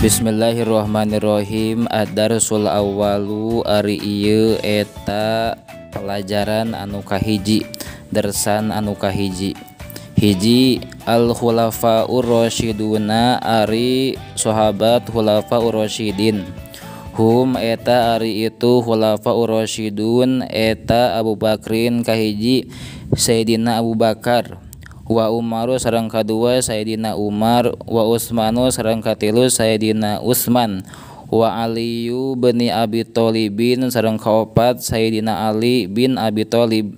Bismillahirrahmanirrahim. Ad-darsul awwalu ari ieu eta pelajaran anu kahiji, dersan anu kahiji. Hiji, al-khulafaur rasyiduna ari sahabat khulafaur rasyidin. Hum eta ari itu khulafaur rasyidun eta Abu Bakrin kahiji Sayyidina Abu Bakar, wa Umaru sareng kadua Sayyidina Umar, wa Utsmanu sareng katilu Sayyidina Utsman, wa Aliyu bin Abi Thalibin sareng kaopat Sayyidina Ali bin Abi Thalib.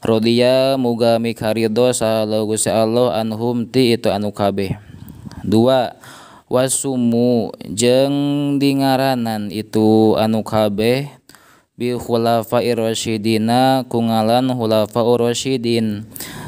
Rodiya muga mikaridho saha Gusti Allah anhum ti itu anu kabeh. Dua, wasumu jeung dingaranan itu anu kabeh bi khulafair rasyidina ku ngalan khulafaur rasyidin.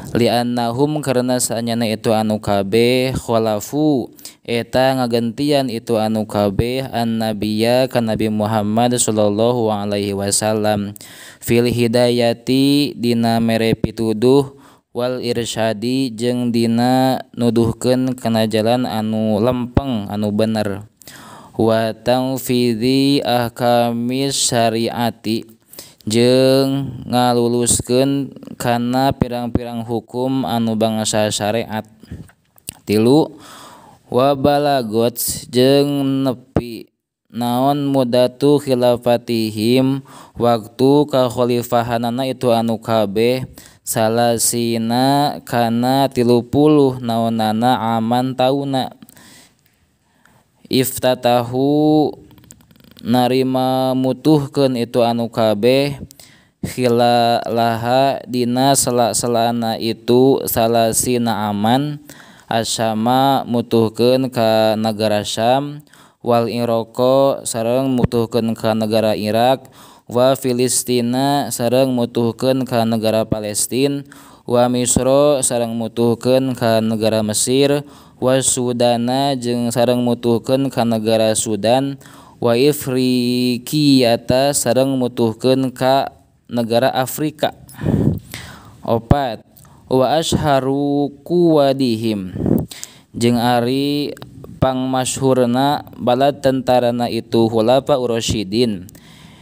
Li'annahum karena saanyana itu anu kabeh khulafu eta ngagentian itu anu kabeh annabiya ka Nabi Muhammad sallallahu alaihi wasallam fil hidayati dina mere pituduh wal irsyadi jeung dina nuduhkeun kana jalan anu lempeng anu bener, wa tanfidzi ahkamis syariati jeung ngaluluskeun kana pirang-pirang hukum anu bangsa syariat. Tilu, wa balagot jeung nepi naon mudatu khilafatihim waktu kakhalifahanana itu anu kabeh salasina kana 30 naonana aman tauna. Iftatahu narima mutuhkeun itu anu kabeh khilalaha dina sela-selana itu salasina aman asyama mutuhkeun ka nagara Syam, wal Iraqo sareng mutuhkeun ka negara Irak, wa Filistina sareng mutuhkeun ka negara Palestin, wa Misra sareng mutuhkeun ka negara Mesir, wa Sudana jeung sareng mutuhkeun ka negara Sudan, wa Ifriqiyata sareng mutuhkeun ka negara Afrika. Opat, wa asharu kuwadihim jeung ari pangmasyhurna balad tentarana itu khulafaur rasyidin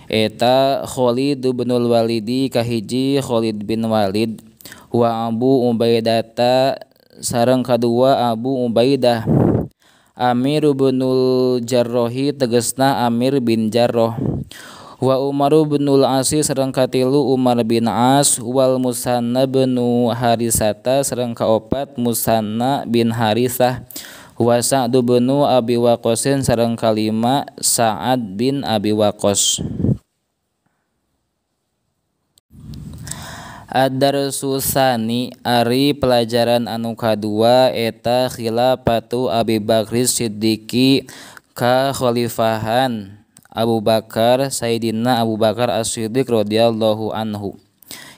eta Khalid bin Walidi kahiji Khalid bin Walid, wa Abu Ubaidata sareng kadua Abu Ubaidah, Amir binul Jarrohi tegesna Amir bin Jarroh, wa Umar binul Asi sareng katilu Umar bin As, wal Musanna bin Harisata sareng kaopat Musanna bin Harisah, wa Sa'd bin Abi Waqqasin sareng kalima Sa'ad bin Abi Waqqas. Ad-darsu tsani ari pelajaran anu kadua eta khilafatu Abi Bakr Siddiqi ka khalifahan Abu Bakar Sayyidina Abu Bakar As-Siddiq radhiyallahu anhu.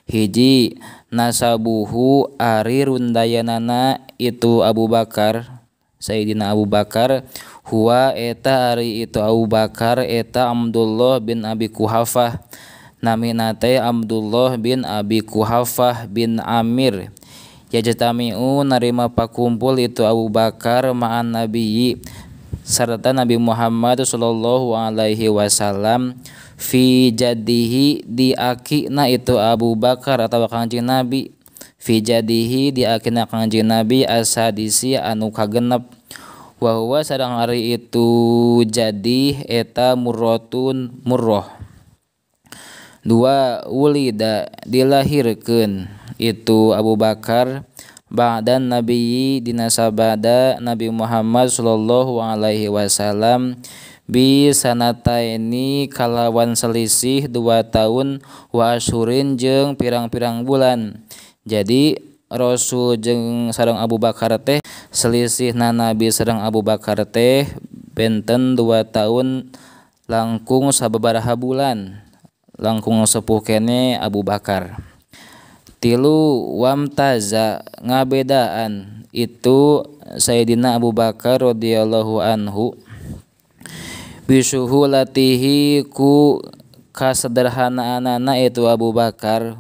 Hiji, nasabuhu ari rundayanana itu Abu Bakar Sayyidina Abu Bakar, huwa eta ari itu Abu Bakar eta Abdullah bin Abi Quhafah, namina teh Abdullah bin Abi Quhafah bin Amir. Yajtami'u narima pakumpul itu Abu Bakar ma'an nabiyyi sarta Nabi Muhammad sallallahu alaihi wasallam fi jadihi di akina itu Abu Bakar atau Kangjeng Nabi, fi jadihi di akina Kangjeng Nabi asadisi anu kagenep, wa huwa sareng ari itu jadi eta murratun murrah. Dua, wulida dilahirkeun itu Abu Bakar ba'dan nabiyyi dina sabada Nabi Muhammad sallallahu alaihi wasallam bi sanataini kalawan selisih 2 tahun wa asyurin jeung pirang-pirang bulan. Jadi Rasul jeung sareng Abu Bakar teh selisihna Nabi sareng Abu Bakar teh benten 2 tahun langkung sababaraha bulan, langkung sepuh kene Abu Bakar. Tilu, wamtaza ngabedaan itu Sayyidina Abu Bakar radhiyallahu anhu bisuhulatihi ku kasederhanaanana itu Abu Bakar,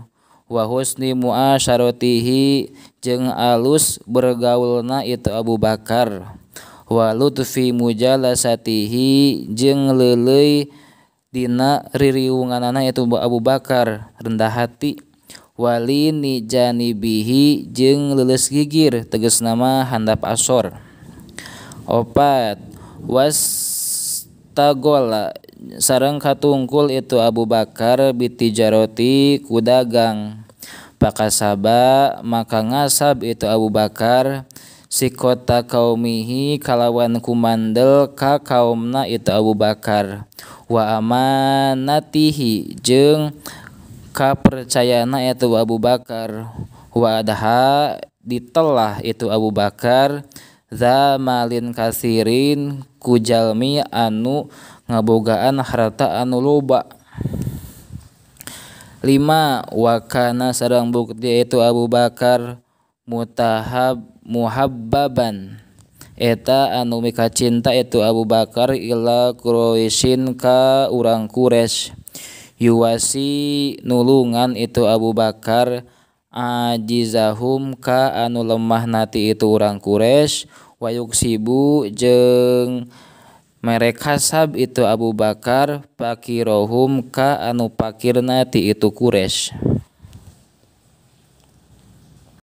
wa husni muasyaratihi jeung alus bergaulna itu Abu Bakar, Wa lutfi mujalasatihi jeung leuleuy dina ririunganana itu Abu Bakar rendah hati. Wali nijanibihi jeung leuleus gigir tegasna mah handap asor. 4 wastagola sareng katungkul itu Abu Bakar bitijaroti ku dagang. Pakasaba maka ngasab itu Abu Bakar sikota kaumihi kalawan kumandel ka kaumna itu Abu Bakar. Wa amanatihi jeung kapercayana itu Abu Bakar. Wa adha ditelah itu Abu Bakar za malin kasirin ku jalmi anu ngabogaan harta anu loba. 5 wakana sareng bukti itu Abu Bakar mutahab muhabbaban eta anu mikacinta itu Abu Bakar ila Quraisyin ka urang Quraisy. Yuwasi nulungan itu Abu Bakar ajizahum ka anu lemah nati itu urang Quraisy. Wa yuksibu jeung mere kasab itu Abu Bakar pakirohum ka anu pakirna ti itu Quraisy.